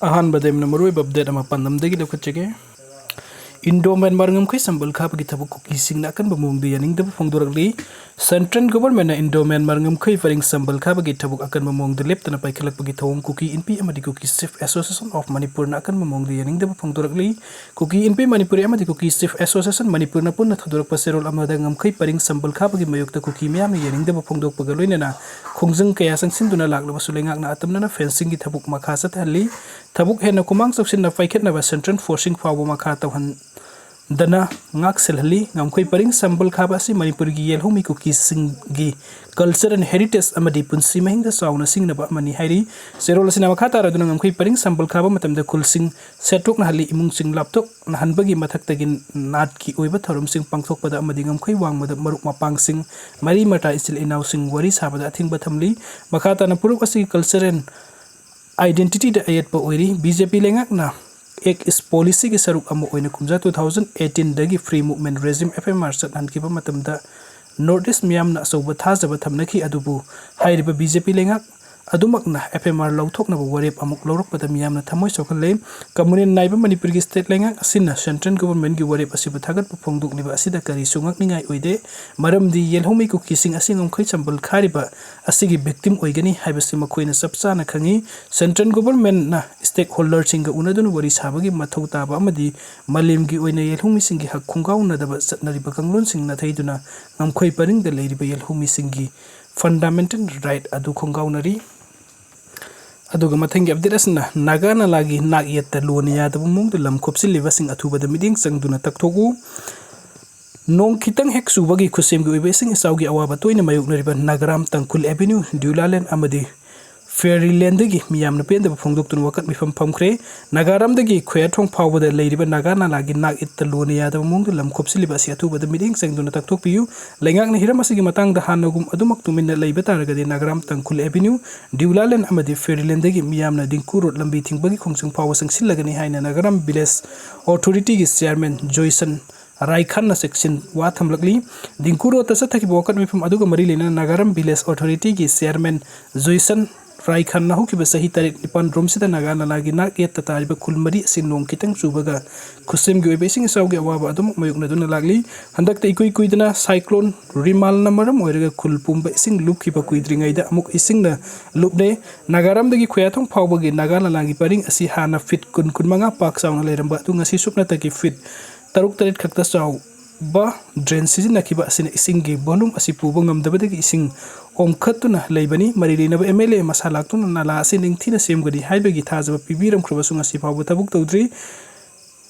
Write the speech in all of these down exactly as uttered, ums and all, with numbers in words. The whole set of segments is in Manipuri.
ꯑꯍꯥꯟꯕꯗ ꯌꯥꯝꯅ ꯃꯔꯨꯑꯣꯏꯕ ꯑꯞꯗꯦꯠ ꯑꯃ ꯄꯥꯟꯗꯝꯗꯒꯤ ꯂꯧꯈꯠꯆꯒꯦ꯫ ꯏꯟꯗꯣ ꯃ꯭ꯌꯥꯟꯃꯥꯔ ꯉꯝꯈꯩ ꯁꯝꯕꯜ ꯈꯥꯕꯒꯤ ꯊꯕꯛ ꯀꯨꯀꯤꯁꯤꯡꯅ ꯑꯀꯟꯕ ꯃꯑꯣꯡꯗ ꯌꯥꯅꯤꯡꯗꯕ ꯐꯣꯡꯗꯣꯔꯛꯂꯤ꯫ ꯁꯦꯟꯇ꯭ꯔꯦꯜ ꯒꯣꯚꯔꯟꯃꯦꯟꯠꯅ ꯏꯟꯗꯣ ꯃ꯭ꯌꯥꯟꯃꯥꯔ ꯉꯝꯈꯩ ꯄꯔꯤꯡ ꯁꯝꯕꯜ ꯈꯥꯕꯒꯤ ꯊꯕꯛ ꯑꯀꯟꯕ ꯃꯑꯣꯡꯗ ꯂꯦꯞꯇꯅ ꯄꯥꯏꯈꯠꯂꯛꯄꯒꯤ ꯊꯧꯑꯣꯡ ꯀꯨꯀꯤ ꯏꯟꯄꯤ ꯑꯃꯗꯤ ꯀꯨꯀꯤ ꯆꯤꯐ ꯑꯦꯁꯣꯁꯤꯌꯦꯁꯟ ꯑꯣꯐ ꯃꯅꯤꯄꯨꯔꯅ ꯑꯀꯟꯕ ꯃꯑꯣꯡꯗ ꯌꯥꯅꯤꯡꯗꯕ ꯐꯣꯡꯗꯣꯔꯛꯂꯤ꯫ ꯀꯨꯀꯤ ꯏꯟꯄꯤ ꯃꯅꯤꯄꯨꯔꯤ ꯑꯃꯗꯤ ꯀꯨꯀꯤ ꯆꯤꯐ ꯑꯦꯁꯣꯁꯤꯌꯦꯁꯟ ꯃꯅꯤꯄꯨꯔꯅ ꯄꯨꯟꯅ ꯊꯧꯗꯣꯔꯛꯄ ꯆꯦꯔꯣꯜ ꯑꯃꯗ ꯉꯝꯈꯩ ꯄꯔꯤꯡ ꯁꯝꯕꯜ ꯈꯥꯕꯒꯤ ꯃꯥꯌꯣꯛꯇ ꯀꯨꯀꯤ ꯃꯤꯌꯥꯝꯅ ꯌꯥꯅꯤꯡꯗꯕ ꯐꯣꯡꯗꯣꯛꯄꯒ ꯂꯣꯏꯅꯅ ꯈꯣꯡꯖꯪ ꯀꯌꯥ ꯆꯪꯁꯤꯟꯗꯨꯅ ꯂꯥꯛꯂꯕꯁꯨ ꯂꯩꯉꯥꯛꯅ ꯑꯇꯝꯅꯅ ꯐꯦꯟꯁꯤꯡꯒꯤ ꯊꯕꯛ ꯃꯈꯥ ꯆꯠꯊꯍꯜꯂꯤ꯫ ꯊꯕꯛ ꯍꯦꯟꯅ ꯈꯨꯃꯥꯡ ꯆꯥꯎꯁꯤꯟꯅ ꯄꯥꯏꯈꯠꯅꯕ ꯁꯦꯟꯇ꯭ꯔꯦꯜ ꯐꯣꯔꯁꯁꯤꯡ ꯐꯥꯎꯕ ꯃꯈꯥ ꯇꯧꯍꯟꯗꯅ ꯉꯥꯛ ꯁꯦꯜꯍꯜꯂꯤ꯫ ꯉꯝꯈꯩ ꯄꯔꯤꯡ ꯁꯝꯕꯜ ꯈꯥꯕ ꯑꯁꯤ ꯃꯅꯤꯄꯨꯔꯒꯤ ꯌꯦꯜꯍꯧꯃꯤ ꯀꯨꯀꯤꯁꯤꯡꯒꯤ ꯀꯜꯆꯔꯦꯜ ꯍꯦꯔꯤꯇꯦꯖ ꯑꯃꯗꯤ ꯄꯨꯟꯁꯤ ꯃꯍꯤꯡꯗ ꯆꯥꯎꯅ ꯁꯤꯡꯅꯕ ꯑꯃꯅꯤ ꯍꯥꯏꯔꯤ꯫ ꯆꯦꯔꯣꯜ ꯑꯁꯤꯅ ꯃꯈꯥ ꯇꯥꯔꯗꯨꯅ ꯉꯝꯈꯩ ꯄꯔꯤꯡ ꯁꯝꯕꯜ ꯈꯥꯕ ꯃꯇꯝꯗ ꯈꯨꯜꯁꯤꯡ ꯁꯦꯠꯇꯣꯛꯅꯍꯜꯂꯤ, ꯏꯃꯨꯡꯁꯤꯡ ꯂꯥꯞꯊꯣꯛꯅꯍꯟꯕꯒꯤ ꯃꯊꯛꯇꯒꯤ ꯅꯥꯠꯀꯤ ꯑꯣꯏꯕ ꯊꯧꯔꯝꯁꯤꯡ ꯄꯥꯡꯊꯣꯛꯄꯗ ꯑꯃꯗꯤ ꯉꯝꯈꯩ ꯋꯥꯡꯃꯗ ꯃꯔꯨꯞ ꯃꯄꯥꯡꯁꯤꯡ, ꯃꯔꯤ ꯃꯇꯥ, ꯏꯆꯤꯜ ꯏꯅꯥꯎꯁꯤꯡ ꯋꯥꯔꯤ ꯁꯥꯕꯗ ꯑꯊꯤꯡꯕ ꯊꯝꯂꯤ꯫ ꯃꯈꯥ ꯇꯥꯅ ꯐꯨꯔꯨꯞ ꯑꯁꯤꯒꯤ ꯀꯜꯆꯔꯦꯜ ꯑꯥꯏꯗꯦꯟꯇꯤꯇꯤꯗ ꯑꯌꯦꯠꯄ ꯑꯣꯏꯔꯤ꯫ ꯕꯤ ꯖꯦ ꯄꯤ ꯂꯩꯉꯥꯛꯅ ꯑꯦꯛ ꯏꯁ ꯄꯣꯂꯤꯁꯤꯒꯤ ꯁꯔꯨꯛ ꯑꯃ ꯑꯣꯏꯅ ꯀꯨꯝꯖꯥ ꯇꯨ ꯊꯥꯎꯖꯟ ꯑꯩꯠꯇꯤꯟꯗꯒꯤ free movement regime, F M R, ꯆꯠꯍꯟꯈꯤꯕ ꯃꯇꯝꯗ ꯅꯣꯔꯠ ꯏꯁ ꯃꯤꯌꯥꯝꯅ ꯑꯆꯧꯕ ꯊꯥꯖꯕ ꯊꯝꯅꯈꯤ꯫ ꯑꯗꯨꯕꯨ ꯍꯥꯏꯔꯤꯕ ꯕꯤ ꯖꯦ ꯄꯤ ꯂꯩꯉꯥꯛ ꯑꯗꯨꯃꯛꯅ ꯑꯦꯐ ꯑꯦꯝ ꯑꯥꯔ ꯂꯧꯊꯣꯛꯅꯕ ꯋꯥꯔꯦꯞ ꯑꯃꯨꯛ ꯂꯧꯔꯛꯄꯗ ꯃꯤꯌꯥꯝꯅ ꯊꯃꯣꯏ ꯁꯣꯛꯍꯜꯂꯦ꯫ ꯀꯝꯃꯨꯅꯦꯜ ꯅꯥꯏꯕ ꯃꯅꯤꯄꯨꯔꯒꯤ ꯁ꯭ꯇꯦꯠ ꯂꯩꯉꯥꯛ ꯑꯁꯤꯅ ꯁꯦꯟꯇ꯭ꯔꯦꯜ ꯒꯣꯚꯔꯟꯃꯦꯟꯠꯀꯤ ꯋꯥꯔꯦꯞ ꯑꯁꯤꯕꯨ ꯊꯥꯒꯠꯄ ꯐꯣꯡꯗꯣꯛꯂꯤꯕ ꯑꯁꯤꯗ ꯀꯔꯤꯁꯨ ꯉꯛꯅꯤꯡꯉꯥꯏ ꯑꯣꯏꯗꯦ꯫ ꯃꯔꯝꯗꯤ ꯌꯦꯜꯍꯧꯃꯤ ꯀꯨꯀꯤꯁꯤꯡ ꯑꯁꯤ ꯉꯝꯈꯩ ꯁꯝꯕꯜ ꯈꯥꯔꯤꯕ ꯑꯁꯤꯒꯤ ꯚꯤꯛꯇꯤꯝ ꯑꯣꯏꯒꯅꯤ ꯍꯥꯏꯕꯁꯤ ꯃꯈꯣꯏꯅ ꯆꯞ ꯆꯥꯅ ꯈꯪꯏ꯫ ꯁꯦꯟꯇ꯭ꯔꯦꯜ ꯒꯣꯚꯔꯟꯃꯦꯟꯠꯅ ꯁ꯭ꯇꯦꯛ ꯍꯣꯜꯗꯔꯁꯤꯡꯒ ꯎꯅꯗꯨꯅ ꯋꯥꯔꯤ ꯁꯥꯕꯒꯤ ꯃꯊꯧ ꯇꯥꯕ ꯑꯃꯗꯤ ꯃꯥꯂꯦꯝꯒꯤ ꯑꯣꯏꯅ ꯌꯦꯜꯍꯧꯃꯤꯁꯤꯡꯒꯤ ꯍꯛ ꯈꯣꯡꯒꯥꯎꯅꯗꯕ ꯆꯠꯅꯔꯤꯕ ꯀꯥꯡꯂꯣꯟꯁꯤꯡ ꯅꯥꯊꯩꯗꯨꯅ ꯉꯝꯈꯩ ꯄꯔꯤꯡꯗ ꯂꯩꯔꯤꯕ ꯌꯦꯜꯍꯧꯃꯤꯁꯤꯡꯒꯤ ꯐꯟꯗꯥꯃꯦꯟꯇꯦꯜ ꯔꯥꯏꯠ ꯑꯗꯨ ꯈꯣꯡꯒꯥꯎꯅꯔꯤ꯫ ꯑꯗꯨꯒ ꯃꯊꯪꯒꯤ ꯑꯞꯗꯦꯠ ꯑꯁꯤꯅ ꯅꯥꯒꯥ ꯅꯥꯂꯥꯒꯤ ꯅꯥꯛ ꯌꯦꯠꯇ ꯂꯨꯅ ꯌꯥꯗꯕ ꯃꯑꯣꯡꯗ ꯂꯝ ꯈꯣꯞꯆꯤꯜꯂꯤꯕꯁꯤꯡ ꯑꯊꯨꯕꯗ ꯃꯤꯠꯌꯦꯡ ꯆꯪꯗꯨꯅ ꯇꯛꯊꯣꯛꯎ꯫ ꯅꯣꯡ ꯈꯤꯇꯪ ꯍꯦꯛ ꯆꯨꯕꯒꯤ ꯈꯨꯠꯁꯦꯝꯒꯤ ꯑꯣꯏꯕ ꯏꯁꯤꯡ ꯏꯆꯥꯎꯒꯤ ꯑꯋꯥꯕ ꯇꯣꯏꯅ ꯃꯥꯌꯣꯛꯅꯔꯤꯕ ꯅꯥꯒꯥꯔꯥꯝ, ꯇꯥꯡꯈꯨꯜ ꯑꯦꯚꯦꯅ꯭ꯌꯨ, ꯗ꯭ꯌꯨꯂꯥꯂꯦꯟ ꯑꯃꯗꯤ ꯐꯦꯔꯤꯂꯦꯟꯗꯒꯤ ꯃꯤꯌꯥꯝꯅ ꯄꯦꯟꯗꯕ ꯐꯣꯡꯗꯣꯛꯇꯨꯅ ꯋꯥꯀꯠ ꯃꯤꯐꯝ ꯐꯝꯈ꯭ꯔꯦ꯫ ꯅꯥꯒꯥꯔꯥꯝꯗꯒꯤ ꯈꯣꯌꯥꯊꯣꯡ ꯐꯥꯎꯕꯗ ꯂꯩꯔꯤꯕ ꯅꯥꯒꯥ ꯅꯥꯂꯥꯒꯤ ꯅꯥꯛ ꯌꯦꯠꯇ ꯂꯨꯅ ꯌꯥꯗꯕ ꯃꯑꯣꯡꯗ ꯂꯝ ꯈꯣꯞꯆꯤꯜꯂꯤꯕ ꯑꯁꯤ ꯑꯊꯨꯕꯗ ꯃꯤꯠꯌꯦꯡ ꯆꯪꯗꯨꯅ ꯇꯛꯊꯣꯛꯄꯤꯌꯨ꯫ ꯂꯩꯉꯥꯛꯅ ꯍꯤꯔꯝ ꯑꯁꯤꯒꯤ ꯃꯇꯥꯡꯗ ꯍꯥꯟꯅꯒꯨꯝ ꯑꯗꯨꯃꯛ ꯇꯨꯃꯤꯟꯅ ꯂꯩꯕ ꯇꯥꯔꯒꯗꯤ ꯅꯥꯒꯥꯔꯥꯝ, ꯇꯥꯡꯈꯨꯜ ꯑꯦꯚꯦꯅ꯭ꯌꯨ, ꯗ꯭ꯌꯨꯂꯥꯂꯦꯟ ꯑꯃꯗꯤ ꯐꯦꯔꯤꯂꯦꯟꯗꯒꯤ ꯃꯤꯌꯥꯝꯅ ꯗꯤꯡꯀꯨ ꯔꯣꯗ ꯂꯝꯕꯤ ꯊꯤꯡꯕꯒꯤ ꯈꯣꯡꯖꯪ ꯐꯥꯎꯕ ꯆꯪꯁꯤꯜꯂꯒꯅꯤ ꯍꯥꯏꯅ ꯅꯥꯒꯥꯔꯥꯝ ꯚꯤꯂꯦꯖ ꯑꯣꯊꯣꯔꯤꯇꯤꯒꯤ ꯆꯤꯌꯥꯔꯃꯦꯟ ꯖꯣꯏꯁꯟ ꯔꯥꯏꯈꯥꯟꯅ ꯆꯦꯛꯁꯤꯟ ꯋꯥ ꯊꯝꯂꯛꯂꯤ꯫ ꯗꯤꯡꯀꯨ ꯔꯣꯗꯇ ꯆꯠꯊꯈꯤꯕ ꯋꯥꯀꯠ ꯃꯤꯐꯝ ꯑꯗꯨꯒ ꯃꯔꯤ ꯂꯩꯅꯅ ꯅꯥꯒꯥꯔꯥꯝ ꯚꯤꯂꯦꯖ ꯑꯣꯊꯣꯔꯤꯇꯤꯒꯤ ꯆꯤꯌꯥꯔꯃꯦꯟ ꯖꯣꯏꯁꯟ ꯄ꯭ꯔꯥꯏꯈꯥꯟꯅ ꯍꯧꯈꯤꯕ ꯆꯍꯤ ꯇꯔꯦꯠ ꯅꯤꯄꯥꯜ ꯔꯣꯝꯁꯤꯗ ꯅꯥꯒꯥ ꯅꯂꯥꯒꯤ ꯅꯥꯛ ꯌꯦꯠꯇ ꯇꯥꯔꯤꯕ ꯈꯨꯜ ꯃꯔꯤ ꯑꯁꯤ ꯅꯣꯡ ꯈꯤꯇꯪ ꯆꯨꯕꯒ ꯈꯨꯠꯁꯦꯝꯒꯤ ꯑꯣꯏꯕ ꯏꯁꯤꯡ ꯏꯆꯥꯎꯒꯤ ꯑꯋꯥꯕ ꯑꯗꯨꯃꯛ ꯃꯥꯌꯣꯛꯅꯗꯨꯅ ꯂꯥꯛꯂꯤ꯫ ꯍꯟꯗꯛꯇ ꯏꯀꯨꯏ ꯀꯨꯏꯗꯅ ꯁꯥꯏꯀ꯭ꯂꯣꯟ ꯔꯤꯃꯥꯜꯅ ꯃꯔꯝ ꯑꯣꯏꯔꯒ ꯈꯨꯜ ꯄꯨꯝꯕ ꯏꯁꯤꯡ ꯂꯨꯞꯈꯤꯕ ꯀꯨꯏꯗ꯭ꯔꯤꯉꯩꯗ ꯑꯃꯨꯛ ꯏꯁꯤꯡꯅ ꯂꯨꯞꯂꯦ꯫ ꯅꯥꯒꯥꯔꯥꯝꯗꯒꯤ ꯈꯨꯌꯥꯊꯣꯡ ꯐꯥꯎꯕꯒꯤ ꯅꯥꯒꯥ ꯅꯂꯥꯒꯤ ꯄꯔꯤꯡ ꯑꯁꯤ ꯍꯥꯟꯅ ꯐꯤꯠ ꯀꯨꯟ ꯀꯨꯟꯃꯉꯥ ꯄꯥꯛ ꯆꯥꯎꯅ ꯂꯩꯔꯝꯕ ꯑꯗꯨ ꯉꯁꯤ ꯁꯨꯞꯅꯇꯒꯤ ꯐꯤꯠ ꯇꯔꯨꯛ ꯇꯔꯦꯠ ꯈꯛꯇ ꯆꯥꯎꯕ ꯗ꯭ꯔꯦꯟ ꯁꯤꯖꯤꯟꯅꯈꯤꯕ ꯑꯁꯤꯅ ꯏꯁꯤꯡꯒꯤ ꯚꯣꯂꯨꯝ ꯑꯁꯤ ꯄꯨꯕ ꯉꯝꯗꯕꯗꯒꯤ ꯏꯁꯤꯡ ꯑꯣꯝꯈꯠꯇꯨꯅ ꯂꯩꯕꯅꯤ꯫ ꯃꯔꯤ ꯂꯩꯅꯕ ꯑꯦꯝ ꯑꯦꯜ ꯑꯦ ꯃꯁꯥ ꯂꯥꯛꯇꯨꯅ ꯅꯂꯥ ꯑꯁꯤ ꯅꯤꯡꯊꯤꯅ ꯁꯦꯝꯒꯅꯤ ꯍꯥꯏꯕꯒꯤ ꯊꯥꯖꯕ ꯄꯤꯕꯤꯔꯝꯈ꯭ꯔꯕꯁꯨ ꯉꯁꯤ ꯐꯥꯎꯕ ꯊꯕꯛ ꯇꯧꯗ꯭ꯔꯤ꯫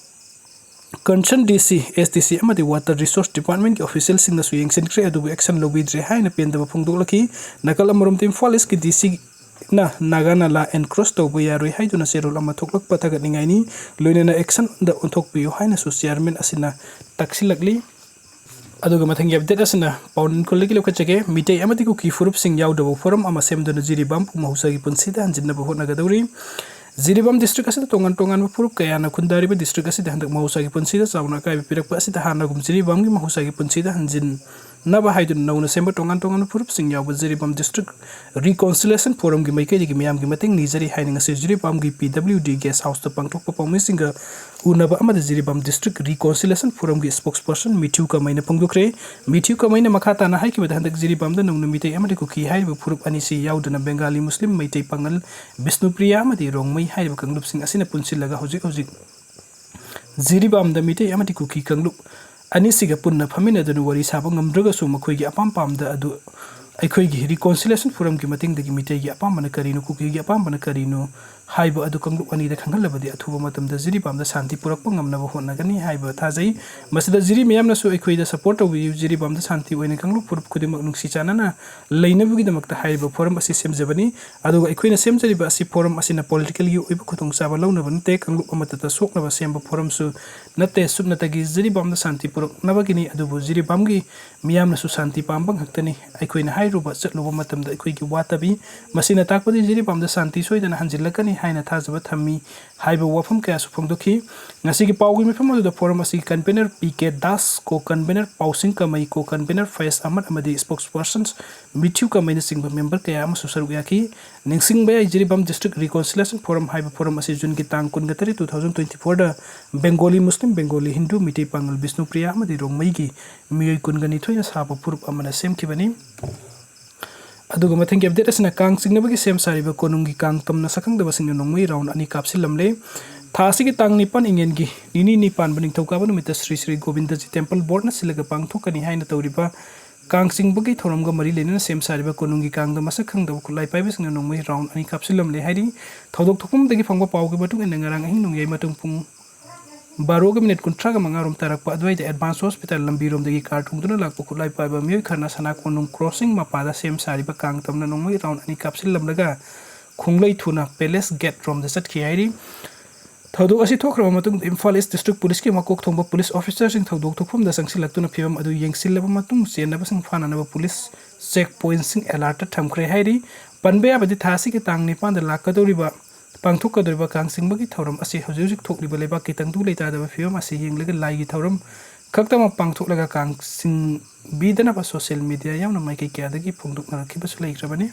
ꯀꯟꯁꯔꯟ ꯗꯤ ꯁꯤ, ꯑꯦꯁ ꯗꯤ ꯁꯤ ꯑꯃꯗꯤ ꯋꯥꯇꯔ ꯔꯤꯁꯣꯔꯁ ꯗꯤꯄꯥꯔꯠꯃꯦꯟꯒꯤ ꯑꯣꯐꯤꯁꯤꯌꯦꯜꯁꯤꯡꯅꯁꯨ ꯌꯦꯡꯁꯤꯟꯈ꯭ꯔꯦ, ꯑꯗꯨꯕꯨ ꯑꯦꯛꯁꯟ ꯂꯧꯕꯤꯗ꯭ꯔꯦ ꯍꯥꯏꯅ ꯄꯦꯟꯗꯕ ꯐꯣꯡꯗꯣꯛꯂꯛꯈꯤ꯫ ꯅꯥꯀꯜ ꯑꯃꯔꯣꯝꯗ ꯏꯝꯐꯥꯜ ꯏꯁꯀꯤ ꯗꯤ ꯁꯤꯅ ꯅꯥꯒꯥ ꯅꯂꯥ ꯑꯦꯟꯀ꯭ꯔꯣꯁ ꯇꯧꯕ ꯌꯥꯔꯣꯏ ꯍꯥꯏꯗꯨꯅ ꯆꯦꯔꯣꯜ ꯑꯃ ꯊꯣꯛꯂꯛꯄ ꯊꯥꯒꯠꯅꯤꯡꯉꯥꯏꯅꯤ꯫ ꯂꯣꯏꯅꯅ ꯑꯦꯛꯁꯟꯗ ꯑꯣꯟꯊꯣꯛꯄꯤꯌꯨ ꯍꯥꯏꯅꯁꯨ ꯆꯤꯌꯥꯔꯃꯦꯟ ꯑꯁꯤꯅ ꯇꯛꯁꯤꯜꯂꯛꯂꯤ꯫ ꯑꯗꯨꯒ ꯃꯊꯪꯒꯤ ꯑꯞꯗꯦꯠ ꯑꯁꯤꯅ ꯄꯥꯎꯅꯤꯡꯈꯣꯜꯗꯒꯤ ꯂꯧꯈꯠꯆꯒꯦ꯫ ꯃꯤꯇꯩ ꯑꯃꯗꯤ ꯀꯨꯀꯤ ꯐꯨꯔꯨꯞꯁꯤꯡ ꯌꯥꯎꯗꯕ ꯐꯣꯔꯝ ꯑꯃ ꯁꯦꯝꯗꯨꯅ ꯖꯤꯔꯤꯕꯥꯝꯕꯨ ꯃꯍꯧꯁꯥꯒꯤ ꯄꯨꯟꯁꯤꯗ ꯍꯟꯖꯤꯟꯅꯕ ꯍꯣꯠꯅꯒꯗꯧꯔꯤ꯫ ꯖꯤꯔꯤꯕꯥꯝ ꯗꯤꯁꯇ꯭ꯔꯤꯛ ꯑꯁꯤꯗ ꯇꯣꯉꯥꯟ ꯇꯣꯉꯥꯟꯕ ꯐꯨꯔꯨꯞ ꯀꯌꯥꯅ ꯈꯨꯟꯗꯥꯔꯤꯕ ꯗꯤꯁꯇ꯭ꯔꯤꯛ ꯑꯁꯤꯗ ꯍꯟꯗꯛ ꯃꯍꯧꯁꯥꯒꯤ ꯄꯨꯟꯁꯤꯗ ꯆꯥꯎꯅ ꯑꯀꯥꯏꯕ ꯄꯤꯔꯛꯄ ꯑꯁꯤꯗ ꯍꯥꯟꯅꯒꯨꯝ ꯖꯤꯔꯤꯕꯥꯝꯒꯤ ꯃꯍꯧꯁꯥꯒꯤ ꯄꯨꯟꯁꯤꯗ ꯍꯟꯖꯤꯟꯅꯕ ꯍꯥꯏꯗꯨꯅ ꯅꯧꯅ ꯁꯦꯝꯕ ꯇꯣꯉꯥꯟ ꯇꯣꯉꯥꯟꯕ ꯐꯨꯔꯨꯞꯁꯤꯡ ꯌꯥꯎꯕ ꯖꯤꯔꯤꯕꯥꯝ ꯗꯤꯁꯇ꯭ꯔꯤꯛ ꯔꯤꯀꯣꯟꯁꯤꯂꯦꯁꯟ ꯐꯣꯔꯝꯒꯤ ꯃꯥꯏꯀꯩꯗꯒꯤ ꯃꯤꯌꯥꯝꯒꯤ ꯃꯇꯦꯡ ꯅꯤꯖꯔꯤ ꯍꯥꯏꯅ ꯉꯁꯤ ꯖꯤꯔꯤꯕꯥꯝꯒꯤ ꯄꯤ ꯗꯕ꯭ꯂꯤꯎ ꯗꯤ ꯒꯦꯁ ꯍꯥꯎꯁꯇ ꯄꯥꯡꯊꯣꯛꯄ ꯄꯥꯎꯃꯤꯁꯤꯡꯒ ꯎꯅꯕ ꯑꯃꯗ ꯖꯤꯔꯤꯕꯥꯝ ꯗꯤꯁꯇ꯭ꯔꯤꯛ ꯔꯤꯀꯣꯟꯁꯤꯂꯦꯁꯟ ꯐꯣꯔꯝꯒꯤ ꯁ꯭ꯄꯣꯛꯁꯄꯔꯁꯟ ꯃꯤꯊ꯭ꯌꯨ ꯀꯃꯩꯅ ꯐꯣꯡꯗꯣꯛꯈ꯭ꯔꯦ꯫ ꯃꯤꯊ꯭ꯌꯨ ꯀꯃꯩꯅ ꯃꯈꯥ ꯇꯥꯅ ꯍꯥꯏꯈꯤꯕꯗ, ꯍꯟꯗꯛ ꯖꯤꯔꯤꯕꯥꯝꯗ ꯅꯧꯅ ꯃꯤꯇꯩ ꯑꯃꯗꯤ ꯀꯨꯀꯤ ꯍꯥꯏꯔꯤꯕ ꯐꯨꯔꯨꯞ ꯑꯅꯤꯁꯤ ꯌꯥꯎꯗꯅ ꯕꯦꯡꯒꯥꯂꯤ ꯃꯨꯁꯂꯤꯝ, ꯃꯩꯇꯩ ꯄꯥꯉꯜ, ꯕꯤꯁꯅꯨꯄ꯭ꯔꯤꯌꯥ ꯑꯃꯗꯤ ꯔꯣꯡꯃꯩ ꯍꯥꯏꯔꯤꯕ ꯀꯥꯡꯂꯨꯞꯁꯤꯡ ꯑꯁꯤꯅ ꯄꯨꯟꯁꯤꯜꯂꯒ ꯍꯧꯖꯤꯛ ꯍꯧꯖꯤꯛ ꯖꯤꯔꯤꯕꯥꯝꯗ ꯃꯤꯇꯩ ꯑꯃꯗꯤ ꯀꯨꯀꯤ ꯀꯥꯡꯂꯨꯞ ꯑꯅꯤꯁꯤꯒ ꯄꯨꯟꯅ ꯐꯝꯃꯤꯟꯅꯗꯨꯅ ꯋꯥꯔꯤ ꯁꯥꯕ ꯉꯝꯗ꯭ꯔꯒꯁꯨ, ꯃꯈꯣꯏꯒꯤ ꯑꯄꯥꯝ ꯄꯥꯝꯗ ꯑꯗꯨ ꯑꯩꯈꯣꯏꯒꯤ ꯔꯤꯀꯣꯟꯁꯤꯂꯦꯁꯟ ꯐꯣꯔꯝꯒꯤ ꯃꯇꯦꯡꯗꯒꯤ ꯃꯤꯇꯩꯒꯤ ꯑꯄꯥꯝꯕꯅ ꯀꯔꯤꯅꯣ, ꯀꯨꯀꯤꯒꯤ ꯑꯄꯥꯝꯕꯅ ꯀꯔꯤꯅꯣ ꯍꯥꯏꯕ ꯑꯗꯨ ꯀꯥꯡꯂꯨꯞ ꯑꯅꯤꯗ ꯈꯪꯍꯜꯂꯕꯗꯤ ꯑꯊꯨꯕ ꯃꯇꯝꯗ ꯖꯤꯔꯤꯕꯥꯝꯗ ꯁꯥꯟꯇꯤ ꯄꯨꯔꯛꯄ ꯉꯝꯅꯕ ꯍꯣꯠꯅꯒꯅꯤ ꯍꯥꯏꯕ ꯊꯥꯖꯩ꯫ ꯃꯁꯤꯗ ꯖꯤꯔꯤ ꯃꯤꯌꯥꯝꯅꯁꯨ ꯑꯩꯈꯣꯏꯗ ꯁꯄꯣꯔꯠ ꯇꯧꯕꯤꯌꯨ꯫ ꯖꯤꯔꯤꯕꯥꯝꯗ ꯁꯥꯟꯇꯤ ꯑꯣꯏꯅ ꯀꯥꯡꯂꯨꯞ ꯐꯨꯔꯨꯞ ꯈꯨꯗꯤꯡꯃꯛ ꯅꯨꯡꯁꯤ ꯆꯥꯟꯅꯅ ꯂꯩꯅꯕꯒꯤꯗꯃꯛꯇ ꯍꯥꯏꯔꯤꯕ ꯐꯣꯔꯝ ꯑꯁꯤ ꯁꯦꯝꯖꯕꯅꯤ꯫ ꯑꯗꯨꯒ ꯑꯩꯈꯣꯏꯅ ꯁꯦꯝꯖꯔꯤꯕ ꯑꯁꯤ ꯐꯣꯔꯝ ꯑꯁꯤꯅ ꯄꯣꯂꯤꯇꯤꯀꯦꯜꯒꯤ ꯑꯣꯏꯕ ꯈꯨꯗꯣꯡꯆꯥꯕ ꯂꯧꯅꯕ ꯅꯠꯇꯦ, ꯀꯥꯡꯂꯨꯞ ꯑꯃꯠꯇꯗ ꯁꯣꯛꯅꯕ ꯁꯦꯝꯕ ꯐꯣꯔꯝꯁꯨ ꯅꯠꯇꯦ꯫ ꯁꯨꯞꯅꯇꯒꯤ ꯖꯤꯔꯤꯕꯥꯝꯗ ꯁꯥꯟꯇꯤ ꯄꯨꯔꯛꯅꯕꯒꯤꯅꯤ꯫ ꯑꯗꯨꯕꯨ ꯖꯤꯔꯤꯕꯥꯝꯒꯤ ꯃꯤꯌꯥꯝꯅꯁꯨ ꯁꯥꯟꯇꯤ ꯄꯥꯝꯕ ꯉꯥꯛꯇꯅꯤ꯫ ꯑꯩꯈꯣꯏꯅ ꯍꯥꯏꯔꯨꯕ ꯆꯠꯂꯨꯕ ꯃꯇꯝꯗ ꯑꯩꯈꯣꯏꯒꯤ ꯋꯥꯇꯕꯤ꯫ ꯃꯁꯤꯅ ꯇꯥꯛꯄꯗꯤ ꯖꯤꯔꯤꯕꯥꯝꯗ ꯁꯥꯟꯇꯤ ꯁꯣꯏꯗꯅ ꯍꯟꯖꯤꯜꯂꯛꯀꯅꯤ ꯍꯥꯏꯅ ꯊꯥꯖꯕ ꯊꯝꯃꯤ ꯍꯥꯏꯕ ꯋꯥꯐꯝ ꯀꯌꯥꯁꯨ ꯐꯣꯡꯗꯣꯛꯈꯤ꯫ ꯉꯁꯤꯒꯤ ꯄꯥꯎꯒꯤ ꯃꯤꯐꯝ ꯑꯗꯨꯗ forum ꯑꯁꯤꯒꯤ convener P K Das, co-convener ꯄꯥꯎꯁꯤꯡ ꯀꯃꯩ, co-convener ꯐꯌꯦꯁ ꯑꯍꯃꯗ ꯑꯃꯗꯤ spokespersons ꯃꯤꯊ꯭ꯌꯨ ꯀꯃꯩꯅꯆꯤꯡꯕ member ꯀꯌꯥ ꯑꯃꯁꯨ ꯁꯔꯨꯛ ꯌꯥꯈꯤ꯫ ꯅꯤꯡꯁꯤꯡꯕ ꯌꯥꯏ, ꯖꯤꯔꯤꯕꯥꯝ district reconciliation forum ꯍꯥꯏꯕ forum ꯑꯁꯤ June ꯒꯤ ꯇꯥꯡ ꯀꯨꯟꯒ ꯇꯔꯦꯠ, two thousand twenty fourꯗ Bengali Muslim, Bengali Hindu, Meitei ꯄꯥꯉꯜ ꯕꯤꯁꯅꯨꯄ꯭ꯔꯤꯌꯥ ꯑꯃꯗꯤ ꯔꯣꯡꯃꯩꯒꯤ ꯃꯤꯑꯣꯏ ꯀꯨꯟꯒ ꯅꯤꯊꯣꯏꯅ ꯁꯥꯕ ꯐꯨꯔꯨꯞ ꯑꯃꯅ ꯁꯦꯝꯈꯤꯕꯅꯤ꯫ ꯑꯗꯨꯒ ꯃꯊꯪꯒꯤ update ꯑꯁꯤꯅ ꯀꯥꯡ ꯆꯤꯡꯅꯕꯒꯤ ꯁꯦꯝ ꯁꯥꯔꯤꯕ ꯀꯣꯅꯨꯡꯒꯤ ꯀꯥꯡ ꯇꯝꯅ ꯁꯛꯈꯪꯗꯕꯁꯤꯡꯅ ꯅꯣꯡꯃꯩ round ꯑꯅꯤ ꯀꯥꯞꯁꯤꯜꯂꯝꯂꯦ꯫ ꯊꯥ ꯑꯁꯤꯒꯤ ꯇꯥꯡ ꯅꯤꯄꯥꯟ, ꯏꯉꯦꯟꯒꯤ ꯅꯤꯅꯤ ꯅꯤꯄꯥꯟꯕ ꯅꯤꯡꯊꯧꯀꯥꯕ ꯅꯨꯃꯤꯠꯇ ꯁ꯭ꯔꯤ ꯁ꯭ꯔꯤ ꯒꯣꯕꯤꯟꯗꯖꯤ temple boardꯅ ꯁꯤꯜꯂꯒ ꯄꯥꯡꯊꯣꯛꯀꯅꯤ ꯍꯥꯏꯅ ꯇꯧꯔꯤꯕ ꯀꯥꯡ ꯆꯤꯡꯕꯒꯤ ꯊꯧꯔꯝꯒ ꯃꯔꯤ ꯂꯩꯅꯅ ꯁꯦꯝ ꯁꯥꯔꯤꯕ ꯀꯣꯅꯨꯡꯒꯤ ꯀꯥꯡꯗ ꯃꯁꯛ ꯈꯪꯗꯕ ꯈꯨꯠꯂꯥꯏ ꯄꯥꯏꯕꯁꯤꯡꯅ ꯅꯣꯡꯃꯩ round ꯑꯅꯤ ꯀꯥꯞꯁꯤꯜꯂꯝꯂꯦ ꯍꯥꯏꯔꯤ꯫ ꯊꯧꯗꯣꯛ ꯊꯣꯛꯐꯝꯗꯒꯤ ꯐꯪꯕ ꯄꯥꯎꯒꯤ ꯃꯇꯨꯡ ꯏꯟꯅ ꯉꯔꯥꯡ ꯑꯍꯤꯡ ꯅꯣꯡꯌꯥꯏ ꯃꯇꯨꯡ ꯄꯨꯡ ꯕꯥꯔꯣꯒ ꯃꯤꯅꯤꯠ ꯀꯨꯟꯊ꯭ꯔꯥꯒ ꯃꯉꯥ ꯔꯣꯝ ꯇꯥꯔꯛꯄ ꯑꯗꯨꯋꯥꯏꯗ advance hospital ꯂꯝꯕꯤꯔꯣꯝꯗꯒꯤ car ꯊꯣꯡꯗꯨꯅ ꯂꯥꯛꯄ ꯈꯨꯠꯂꯥꯏ ꯄꯥꯏꯕ ꯃꯤꯑꯣꯏ ꯈꯔꯅ ꯁꯅꯥ ꯀꯣꯅꯨꯡ crossing ꯃꯄꯥꯗ ꯁꯦꯝ ꯁꯥꯔꯤꯕ ꯀꯥꯡ ꯇꯝꯅ ꯅꯣꯡꯃꯩ round ꯑꯅꯤ ꯀꯥꯞꯁꯤꯜꯂꯝꯂꯒ ꯈꯣꯡꯂꯩ ꯊꯨꯅ palace gate ꯔꯣꯝꯗ ꯆꯠꯈꯤ ꯍꯥꯏꯔꯤ꯫ ꯊꯧꯗꯣꯛ ꯑꯁꯤ ꯊꯣꯛꯈ꯭ꯔꯕ ꯃꯇꯨꯡꯗ ꯏꯝꯐꯥꯜ East district policeꯀꯤ ꯃꯀꯣꯛ ꯊꯣꯡꯕ police officerꯁꯤꯡ ꯊꯧꯗꯣꯛ ꯊꯣꯛꯐꯝꯗ ꯆꯪꯁꯤꯜꯂꯛꯇꯨꯅ ꯐꯤꯕꯝ ꯑꯗꯨ ꯌꯦꯡꯁꯤꯜꯂꯕ ꯃꯇꯨꯡ ꯆꯦꯟꯅꯕꯁꯤꯡ ꯐꯥꯅꯅꯕ police check pointꯁꯤꯡ alertꯇ ꯊꯝꯈ꯭ꯔꯦ ꯍꯥꯏꯔꯤ꯫ ꯄꯟꯕ ꯌꯥꯕꯗꯤ ꯊꯥ ꯑꯁꯤꯒꯤ ꯇꯥꯡ ꯅꯤꯄꯥꯟꯗ ꯂꯥꯛꯀꯗꯧꯔꯤꯕ ꯄꯥꯡꯊꯣꯛꯀꯗꯧꯔꯤꯕ ꯀꯥꯡ ꯆꯤꯡꯕꯒꯤ ꯊꯧꯔꯝ ꯑꯁꯤ ꯍꯧꯖꯤꯛ ꯍꯧꯖꯤꯛ ꯊꯣꯛꯂꯤꯕ ꯂꯩꯕꯥꯛꯀꯤ ꯇꯪꯗꯨ ꯂꯩꯇꯥꯗꯕ ꯐꯤꯕꯝ ꯑꯁꯤ ꯌꯦꯡꯂꯒ ꯂꯥꯏꯒꯤ ꯊꯧꯔꯝ ꯈꯛꯇꯃꯛ ꯄꯥꯡꯊꯣꯛꯂꯒ ꯀꯥꯡ ꯆꯤꯡꯕꯤꯗꯅꯕ social media ꯌꯥꯎꯅ ꯃꯥꯏꯀꯩ ꯀꯌꯥꯗꯒꯤ ꯐꯣꯡꯗꯣꯛꯅꯔꯛꯈꯤꯕꯁꯨ ꯂꯩꯈ꯭ꯔꯕꯅꯤ꯫